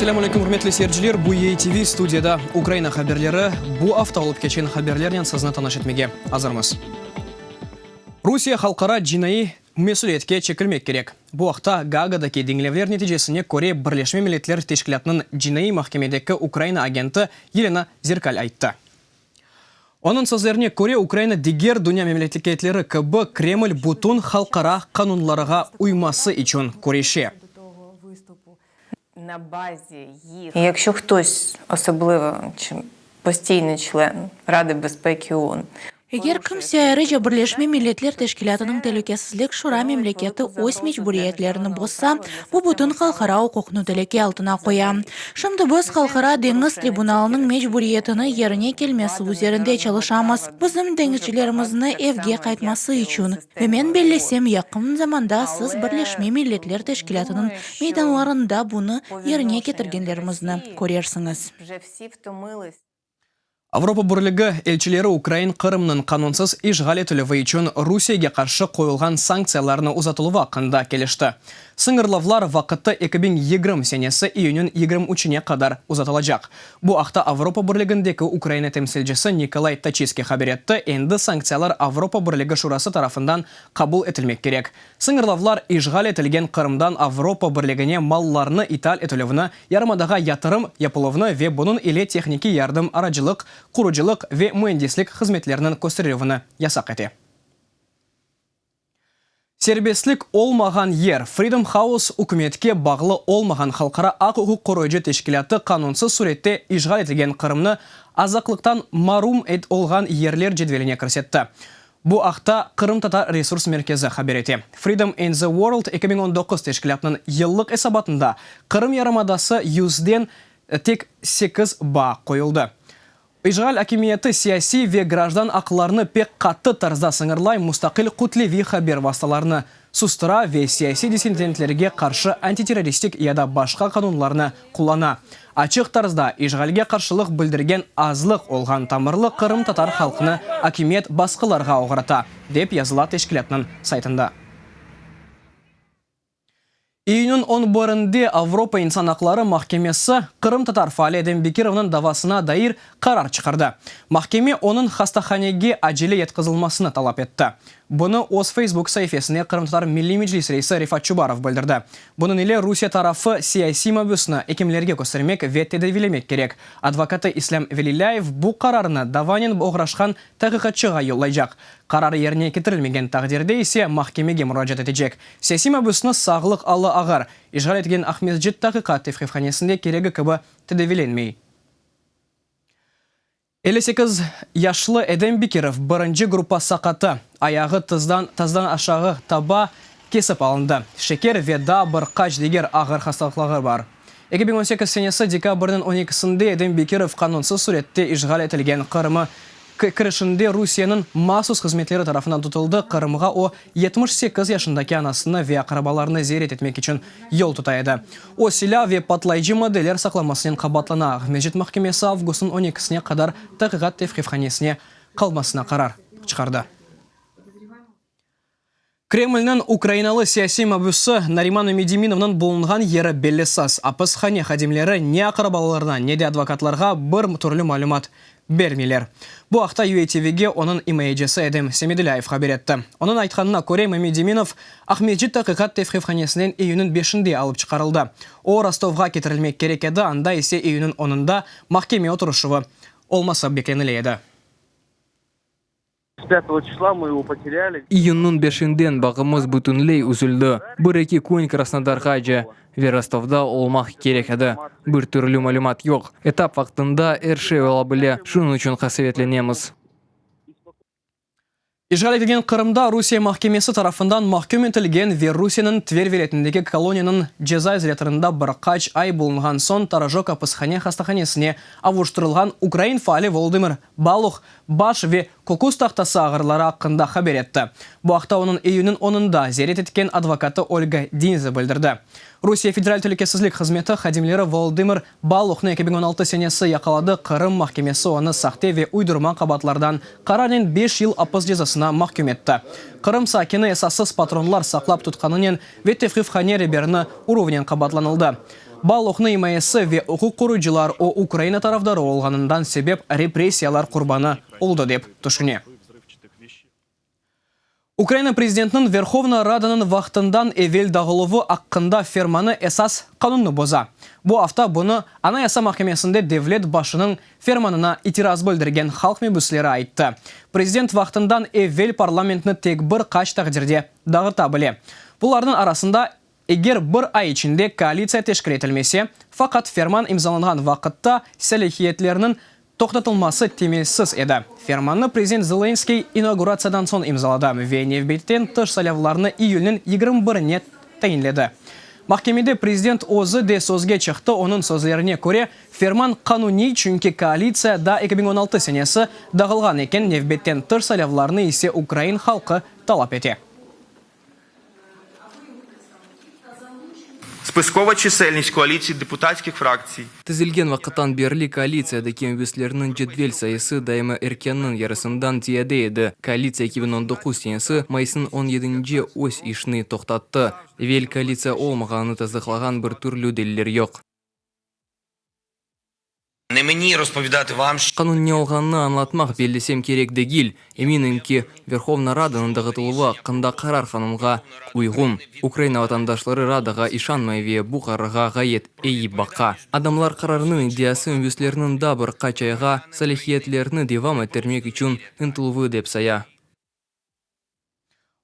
Esselâmu aleyküm, ürmetli seyirciler! Bu UATV, studiyada Ukraina haberleri. Bu afta olıp keçken haberlernen sizni tanış etmege azırmız. Rusiye halqara cinaiy mesüliyetke çekilmek kerek. Bu aqta Gaagadaki diñlevler neticesine köre Birleşme Milletler Teşkilâtınıñ Cinaiy mahkemedeki Ukraina agenti Yelena Zerkal ayttı. Onıñ sözlerine köre, Ukraina diger dünya memleketleri kibi Kreml bütün halqara qanunlarğa uyması içün küreşe. Eger kimse, ayrıca Birleşme Milletler Teşkilâtınıñ Telükesizlik Şura memleketi öz mecburiyetlerini bozsa, bu bütün halqara uquqnı telüke altına qoya. Şimdi biz Halqara deñiz tribunalınıñ mecburiyetini yerine kelmesi üzerinde çalışamız, bizim deñizcilerimizni evge qaytması içün. Ve men bellesem, yaqın zamanda siz Birleşme Milletler Teşkilâtınıñ meydanlarında bunı yerine ketirgenlerimizni körersiñiz. Avropa Birligi elçileri ukrain Qırımnıñ qanunsız işğal etilüvi içün Rusiyege qarşı qoyulğan sanktsiyalarnı uzatıluvı aqqında kelişti. Sıñırlavlar vaqıtı 2020 senesi iyünniñ 23-ne qadar uzatılacaq. Bu aqta Avropa Birligindeki Ukraina temsilcisi Nikolay Toçitskiy haber etti, endi sanktsiyalar Avropa Birligi Şurası tarafından qabul etilmek kerek. Sıñırlavlar işğal etilgen Qırımdan Avropa Birligine mallarnı ital etilüvni, yarımadağa yatırım yapıluvnı ve bunıñ ile tehnikiy yardım, aracılıq, qurucılıq ve müendislik hızmetleriniñ kösterilüvini yasaq ete. Serbestlik olmağan yer, Freedom House ükümetke bağlı olmağan halqara aq-uquq qoruyıcı teşkilâtı qanunsız sürette işğal etilgen Qırımnı azaqlıqtan marum olğan yerler cedveline kirsetti. Bu aqta Qırımtatar resurs merkezi haber ete. Freedom in the World 2019 teşkilâtınıñ yıllıq esabatında Qırım yarımadası yüzden tek sekiz baa qoyuldı. İşğal akimiyeti siyasiy ve grajdan aqlarnı pek qattı tarzda sıñırlay, mustaqil kütleviy haber vastalarını sustıra ve siyasiy dissidentlerge qarşı antiterroristik ya da başqa qanunlarnı qullana. Açıq tarzda işğalge qarşılıq bildirgen azlıq olğan tamırlı qırımtatar halqını akimiyet basqılarğa oğrata, dep yazıla teşkilâtnıñ saytında. İyünniñ on birinde Avropa insan aqları mahkemesi qırımtatar faali Edem Bekirovnıñ davasına dair qarar çıqardı. Mahkeme onıñ hastahanege acele yatqızılmasını talap etti. Bunı öz Facebook saifesine Qırımtatar Milliy Meclis reisi Refat Çubarov bildirdi. Bunıñ ile Rusiye tarafı siyasiy mabüsni ekimlerge köstermek ve tedaviylemek kerek. Advokatı İslâm Velilâyev bu qararnı davanen oğraşqan taqiqatçığa yollaycaq. Qarar yerine ketirilmegen taqdirde ise mahkemege muracaat etecek. Siyasiy mabüsni sağlıq alı ağır. İşğal etilgen Aqmescit taqiqat tevqifhanesinde keregi kibi tedaviylenmey. 58 yaşlı Edem Bekirov birinci gruppa saqatı, ayağı tızdan tazdan aşağı taba kesip alındı, şeker ve daa bir qaç diger ağır hastalıqları bar. 2018 senesi dekabrniñ on ekisinde Edem Bekirov qanunsız sürette işğal etilgen Qırımı kirişinde Rusiyeniñ mahsus hızmetleri tarafından tutuldı, Qırımğa o, 78 yaşındaki anasını ve aqrabalarını ziyaret etmek içün yol tuta edi. O, silâ ve patlayıcı maddeler saqlamasınen qabaatlana. Aqmescit mahkemesi avgustnıñ on ekisine qadar taqiqat tevqifhanesine qalmasına qarar çıqardı. Kremlniñ ukrainalı siyasiy mabüsi Nariman Memedeminovnıñ bulunğan yeri bellisiz. Apishane hadimleri ne aqrabalarına, ne de advokatlarğa bir türlü malümat bermeyler. Bu aqta UATVge onıñ imayecisi Edem Semedlâyev haber etti. Onıñ aytqanına köre, Memedeminov Aqmescit taqiqat tevqifhanesinden iyünniñ beşinde alıp çıqarıldı. O, Rostovğa ketirilmek kerek edi, anda ise iyünniñ onunda mahkeme oturışuvı olması beklenile edi. İyünniñ beşinden bağımız bütünley üzüldi. Bir-eki kün Krasnodarğace ve Rostovda olmaq kerek edi. Bir türlü malümat yoq. Etap vaqtında er şey ola bile, şunıñ içün qasevetlenemiz. İşğal etilgen Qırımda Rusiye mahkemesi tarafından mahküm etilgen ve Rusiyeniñ Tver vilâyetindeki koloniyanıñ ceza izolâtorında bir qaç ay bulunğan soñ Torojok apishane hastahanesine avuştırılğan ukrain faali Volodımır Baluh baş ve köküs tahtası ağrıları aqqında haber etti. Bu aqta onıñ iyünniñ onunda ziyaret etken advokatı Olga Dinze bildirdi. Rusiye Federal telükesizlik hızmeti hadimleri Volodımır Baluhnı 2016 senesi yaqaladı, Qırım mahkemesi onı sahte ve uydurma qabaatlardan qararnen beş yıl apis cezasına mahküm etti. Qırım sakini esassız patronlar saqlap tutqanınen ve tevqifhane reberini uruvnen qabaatlanıldı. Baluhnı imayesi ve uquq qoruyıcılar o Ukraina tarafdarı olğanından sebep repressiyalar qurbanı oldı dep tüşüne. Ukraina prezidentiniñ Verhovna Radanıñ vaqtından evel dağıluvı aqqında fermanı esas qanunnı boza. Bu afta bunı Anayasa mahkemesinde devlet başınıñ fermanına itiraz bildirgen halq mebüsleri ayttı. Prezident vaqtından evel parlamentni tek bir qaç taqdirde dağıta bile. Bularnıñ arasında, eger bir ay içinde koalitsiya teşkil etilmese, faqat ferman imzalanğan vaqıtta selâhiyetlerniñ Toqtatılması temelsiz edi. Fermannı prezident Zelenskıy inauguratsiyadan soñ imzaladı ve nevbetten tış saylavlarnı iyülniñ 21-ine tayinledi. Mahkemede prezident özü de sözge çıqtı, onıñ sözlerine köre, ferman qanuniy, çünki koalitsiya daa 2016 senesi dağılğan eken, nevbetten tış saylavlarnı ise ukrain halqı talap ete. Spiskova çiselnist koalitsiy deputatskih fraktsiy. Tizilgen vaqıttan berli koalitsiyadaki mabüslerniñ cedvel sayısı daima erkânniñ yarısından ziyade edi. Koalitsiya 2019 senesi mayısnıñ on yedinci öz işini toqtattı. Evel koalitsiya olmağanını tasdıqlağan bir türlü deliller yoq. Ne meni rozpovidati vam. Qanun ne olğanını añlatmaq bellesem kerek degil. Eminim ki, Verhovna Radanıñ dağıtıluvı aqqında qarar qanunğa uyğun. Ukraina vatandaşları Radağa işanmay ve bu qararğa ğayet eyi baqa. Adamlar qararnıñ iddiası mabüslerniñ daa bir qaç ayğa salâhiyetlerini devam ettirmek içün ıntıluvı dep saya.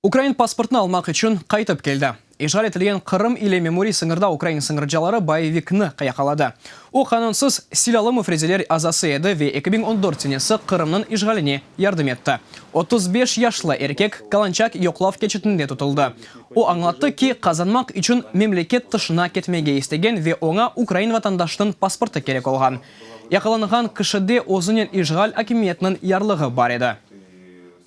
Ukrain pasportını almaq içün qaytıp keldi. İşğal etilgen Qırım ile memuriy sıñırda ukrain sıñırcıları boyevikni yaqaladı. O, qanunsız silâlı müfrezeler azası edi ve 2014 senesi Qırımnıñ işğaline yardım etti. 35 yaşlı erkek Kalançak yoqlav keçitinde tutuldı. O, añlattı ki, qazanmaq içün memleket tışına ketmege istegen ve oña ukrain vatandaşınıñ pasportı kerek olğan. Yaqalanğan kişide özünen işğal akimiyetiniñ yarlığı bar edi.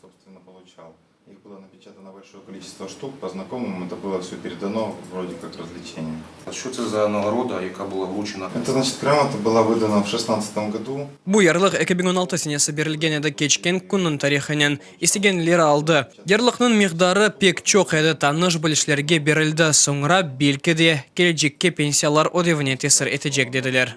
Собственно, получал. Их было напечатано большое количество штук, по знакомым это было все передано вроде как развлечение. Що це за нагорода, яка була вручена? Это, значит, грамота была выдана в шестнадцатом году. Bu yarlıq 2016 senesi berilgen edi, keçken künniñ tarihınen. İstegenler aldı. Yarlıqnıñ miqdarı pek çoq edi, tanış-bilişlerge berildi, soñra, belki de, kelecekke pensiyalar ödevine tesir etecek, dediler.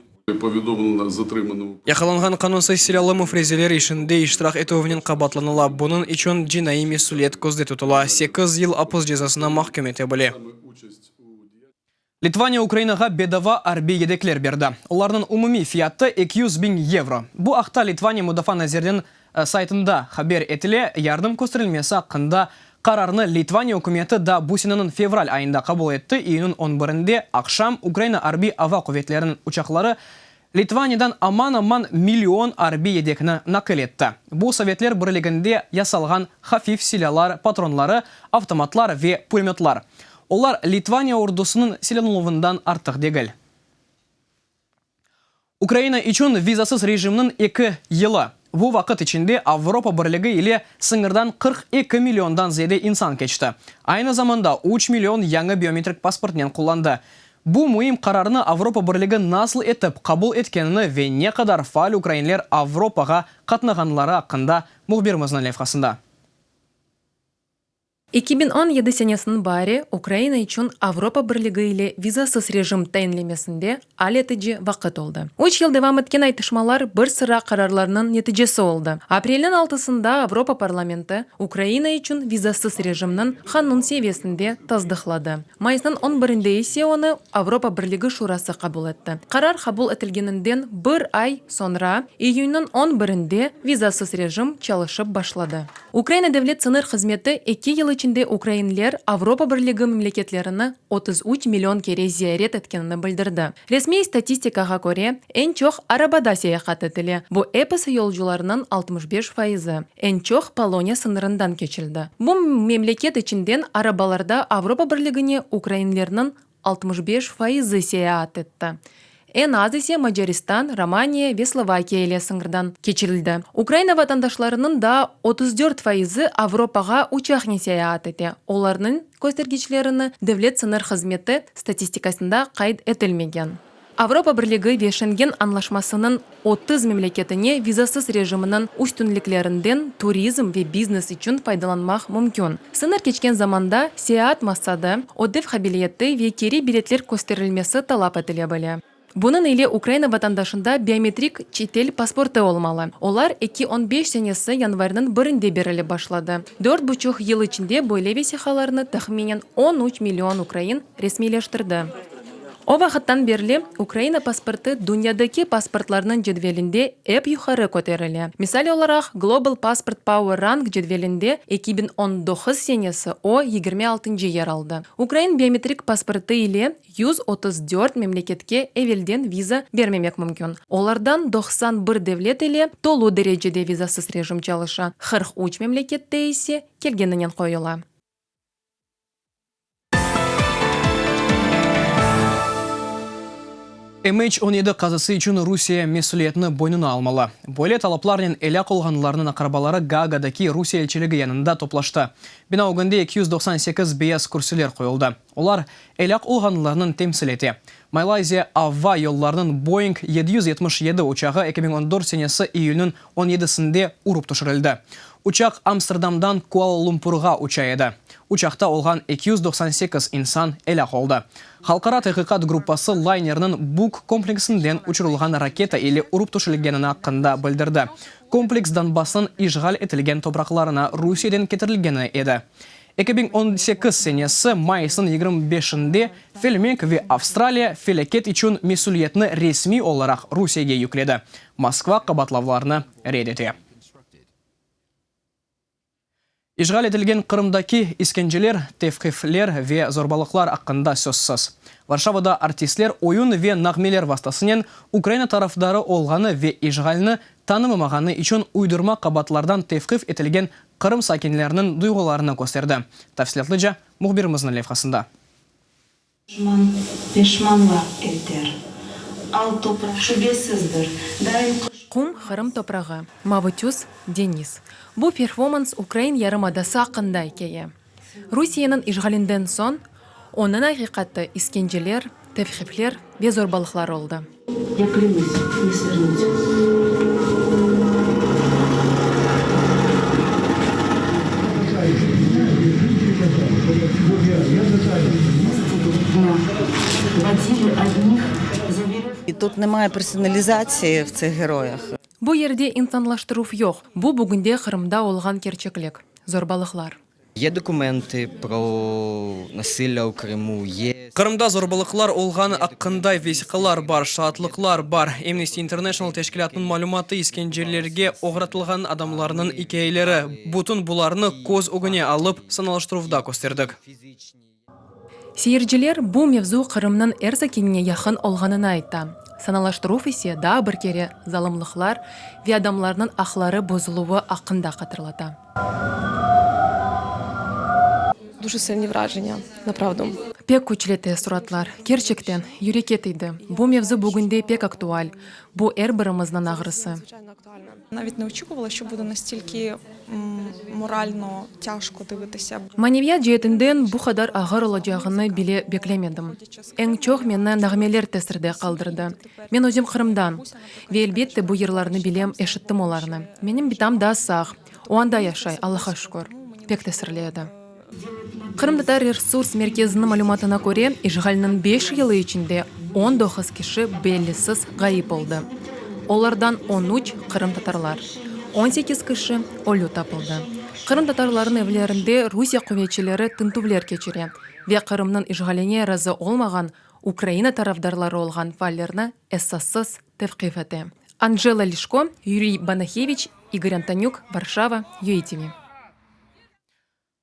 Yaqalanğan qanunsız silâlı müfrezeler işinde iştirak etüvnen qabaatlanıla, bunıñ içün cinaiy mesüliyet közde tutula, sekiz yıl apis cezasına mahküm ete bile. Litvaniya Ukrainağa bedava arbiy yedekler berdi. Olarnıñ umumiy fiyatı 200 biñ yevro. Bu aqta Litvaniya Mudafaa naziriniñ saytında haber etile. Yardım kösterilmesi aqqında qararnı Litvaniya ükümeti daa bu seneniñ fevral ayında qabul etti. İyünniñ on birinde aqşam Ukraina Arbiy ava quvetleriniñ uçaqları Litvaniyadan aman-aman million arbiy yedekni naqil etti. Bu, Sovetler Birliginde yasalğan hafif silâlar, patronları, avtomatlar ve pulemötlar. Olar Litvaniya ordusınıñ silâlanuvından artıq degil. Ukraina içün vizasız rejimniñ eki yılı. Bu vaqıt içinde Avropa Birligi ile sıñırdan 42 milliondan ziyade insan keçti. Aynı zamanda üç million yañı biometrik pasportnen qullandı. Bu müim qararnı Avropa Birligi nasıl etip qabul etkenini ve ne qadar faal ukrainler Avropağa qatnağanları aqqında mühbirimizniñ levhasında. 2017 senesiniñ baari Ukraina içün Avropa Birligi ile vizasız rejim tayinlemesinde al etici vaqıt oldı. Üç yıl devam etken aytışmalar bir sıra qararlarnıñ neticesi oldı. Aprelniñ altısında Avropa parlamenti Ukraina içün vizasız rejimniñ qanun seviyesinde tasdıqladı. Mayısnıñ on birinde ise onı Avropa Birligi Şurası qabul etti. Qarar qabul etilgeninden bir ay soñra, iyünniñ on birinde vizasız rejim çalışıp başladı. Ukraina Devlet sıñır hızmeti eki yıl içinde ukrainler Avropa Birligi memleketlerini 33 million kere ziyaret etkenini bildirdi. Resmiy statistikağa köre, eñ çoq arabada seyahat etile, bu episi yolcularnıñ 65 faizi. Eñ çoq Poloniya sıñırından keçildi. Bu memleket içinden arabalarda Avropa Birligine ukrainlerniñ 65 faizi seyaat etti. Eñ az ise Macaristan, Romaniya ve Slovakiya ile sıñırdan keçirildi. Ukraina vatandaşlarınıñ daa 34 faizi Avropağa uçaqnen seyaat ete, olarnıñ köstergiçlerini Devlet sıñır hızmeti statistikasında qayd etilmegen. Avropa Birligi ve Şengen añlaşmasınıñ 30 memleketine vizasız rejiminiñ üstünliklerinden turizm ve biznes içün faydalanmaq mümkün. Sıñır keçken zamanda seyaat maqsadı, ödev qabiliyeti ve keri biletler kösterilmesi talap etile bile. Bunıñ ile Ukraina vatandaşında biometrik çetel pasportı olmalı. Olar eki on beş senesi yanvarniñ birinde berilip başladı. Dört buçuq yıl içinde böyle vesiqalarnı tahminen on üç million ukrain resmiyleştirdi. O vaqıttan berli Ukraina pasportı dünyadaki pasportlarnıñ cedvelinde ep yuqarı köterile. Misal olaraq, Global Passport Power Rank cedvelinde 2019 senesi o yigirmi altıncı yer aldı. Ukrain biometrik pasportı ile 134 memleketke evelden viza bermemek mümkün. Olardan 91 devlet ile tolu derecede vizasız rejim çalışa, 43 memlekette ise kelgeninen qoyula. MH 17 qazası içün Rusiye mesüliyetni boynuna almalı. Böyle talaplarnen elâk olğanlarnıñ aqrabaları Gaagadaki Rusiye elçiligi yanında toplaştı. Bina ögünde 298 beyaz kürsüler qoyuldı. Olar elâk olğanlarnıñ temsil ete. Malayziya ava yollarınıñ Boeing 777 uçağı 2014 senesi iyülniñ on yedisinde urıp tüşürildi. Uçaq Amsterdamdan Kuala-Lumpurğa uça edi. Uçaqta olğan 298 insan elâk oldı. Halqara tedqiqat gruppası laynerniñ Buk kompleksinden uçurılğan raketa ile urıp tüşürilgenini aqqında bildirdi. Kompleks Donbassnıñ işğal etilgen topraqlarına Rusiyeden ketirilgeni edi. 2018 senesi mayısnıñ yigirmi beşinde Felemenk ve Avstraliya felâket içün mesüliyetni resmiy olaraq Rusiyege yükledi. Moskva qabaatlavlarnı red ete. İşğal etilgen Qırımdaki iskenceler, tevqifler ve zorbalıqlar aqqında sözsiz. Varşavada artistler oyun ve nağmeler vastasınen Ukraina tarafdarı olğanı ve işğalni tanımamağanı içün uydurma qabaatlardan tevqif etilgen Qırım sakinleriniñ duyğularını kösterdi. Tafsilâtlıca mühbirimizniñ levhasında. Duşman peşmanlar eter. Al topraq şübesizdir, daim qış. Qum, Qırım toprağı, mavı tüs, deñiz. Bu performans ukrain yarımadası aqqında ikâye. Rusiyeniñ işğalinden soñ onıñ aqiqatı iskenceler, tevqifler ve zorbalıqlar oldı. Ya klânüs, ne svernut. Tut nemає personalizatsiyi v tsih geroyah. Bu yerde insanlaştıruv yoq, bu bugünde Qırımda olğan kerçeklik, zorbalıqlar. Ye dokumentı pro nasillâ u Krımu, ye. Qırımda zorbalıqlar olğanı aqqında vesiqalar bar, şaatlıqlar bar. Amnesty International teşkilâtınıñ malümatı, iskencelerge oğratılğan adamlarnıñ ikâyeleri, bütün bularnı köz ögüne alıp, sanalaştıruvda kösterdik. Seyirciler bu mevzu Qırımnıñ er sakinine yaqın olğanını ayta. Sanalaştıruv ise daa bir kere zalımlıqlar ve adamlarnıñ aqları bozuluvı aqqında hatırlata. Duje silni vrajenya, napravdu. Pek küçlü teessuratlar. Kerçekten, yürekke tiydi. Bu mevzu bugünde pek aktual. Bu er birimizniñ ağrısı. Navit ne oçikuvala, şço bude nastilki moralno tâjko dıvıtısâ. Maneviyat ceetinden bu qadar ağır olacağını bile beklemedim. Eñ çoq meni nağmeler tesirde qaldırdı. Men özüm Qırımdan. Ve elbette bu yırlarnı bilem, eşittim olarnı. Menim bitam daa sağ. O anda yaşay, Allahqa şükür. Pek tesirli edi. Qırımtatar resurs merkeziniñ malümatına köre, işğalniñ beş yılı içinde on doquz kişi bellisiz ğayıp oldı. Olardan on üç qırımtatarlar. On sekiz kişi ölü tapıldı. Qırımtatarlarnıñ evlerinde Rusiye quvetçileri tintüvler keçire ve Qırımnıñ işğaline razı olmağan Ukraina tarafdarları olğan faallerni esassız tevqif ete. Anjela Lişko, Yuriy Banaheviç, İgor Antonük, Varşava, UATV.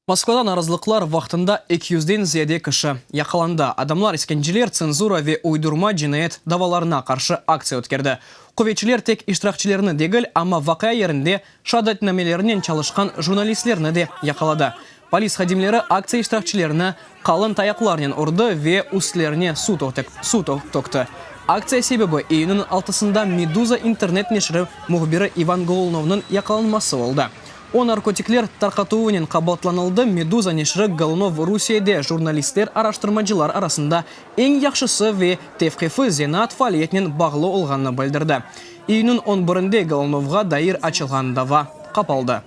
Moskvada narazılıqlar vaqtında eki yüzden ziyade kişi yaqalandı. Adamlar iskenceler, tsenzura ve uydurma cinayet davalarına qarşı aktsiya ötkerdi. Quvetçiler tek iştirakçilerni degil, amma vaqia yerinde şeadetnamelerinen çalışqan jurnalistlerni de yaqaladı. Polis hadimleri aktsiya iştirakçilerini qalın tayaqlarnen urdı ve üstlerine suv tökti. Aktsiya sebebi iyünniñ altısında Meduza internet neşiri mühbiri İvan Golunovnıñ yaqalanması oldı. O, narkotikler tarqatuvınen qabaatlanıldı. Meduza neşiri Golunov Rusiyede jurnalistler-araştırmacılar arasında eñ yahşısı ve tevqifi zenaat faaliyetinen bağlı olğanını bildirdi. İyünniñ on birinde Golunovğa dair açılğan dava qapaldı.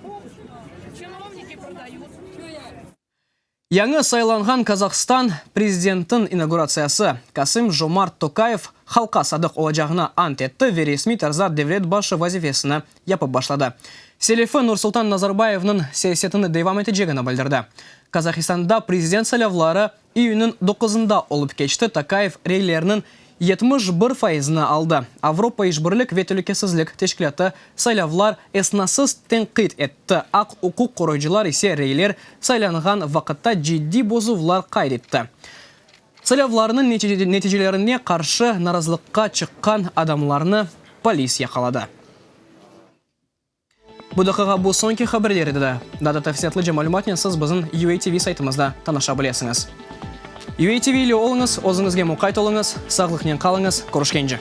Yañı saylanğan Kazahstan prezidentiniñ inauguratsiyası, Kasım-Jomart Tokayev halqqa sadıq olacağına ant etti ve resmiy tarzda devlet başı vazifesini yapıp başladı. Selefi Nursultan Nazarbayevniñ siyasetini devam etecegini bildirdi. Kazahistanda prezident saylavları İyünniñ doquzında olıp keçti, Tokayev reylerniñ 71 faizini aldı. Avropa İşbirlik ve Telükesizlik Teşkilâtı saylavlar esnassız tenqit etti, aq-uquq qoruyıcılar ise reyler saylanğan vaqıtta ciddiy bozuvlar qayd etti. Saylavlarnıñ neticelerine qarşı narazılıqqa çıqqan adamlarnı polis yaqaladı. Bu daqiqa bu soñki haberler edi. Daa da tafsilâtlıca malümatnen siz bizim UATV saytımızda tanışa bilesiñiz. UATV ile oluñız, özüñizge muqayt oluñız, sağlıqnen qalıñız, körüşkence!